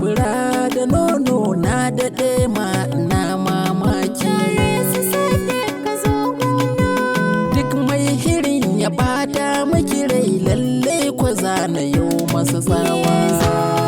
Fura da nono na daɗe ma na mamaki. Kyale su, Sadiq, ka zo gona. Duk mai hirin ya bata miki rai, lalle kwa zana yau masa tsawa. Zo.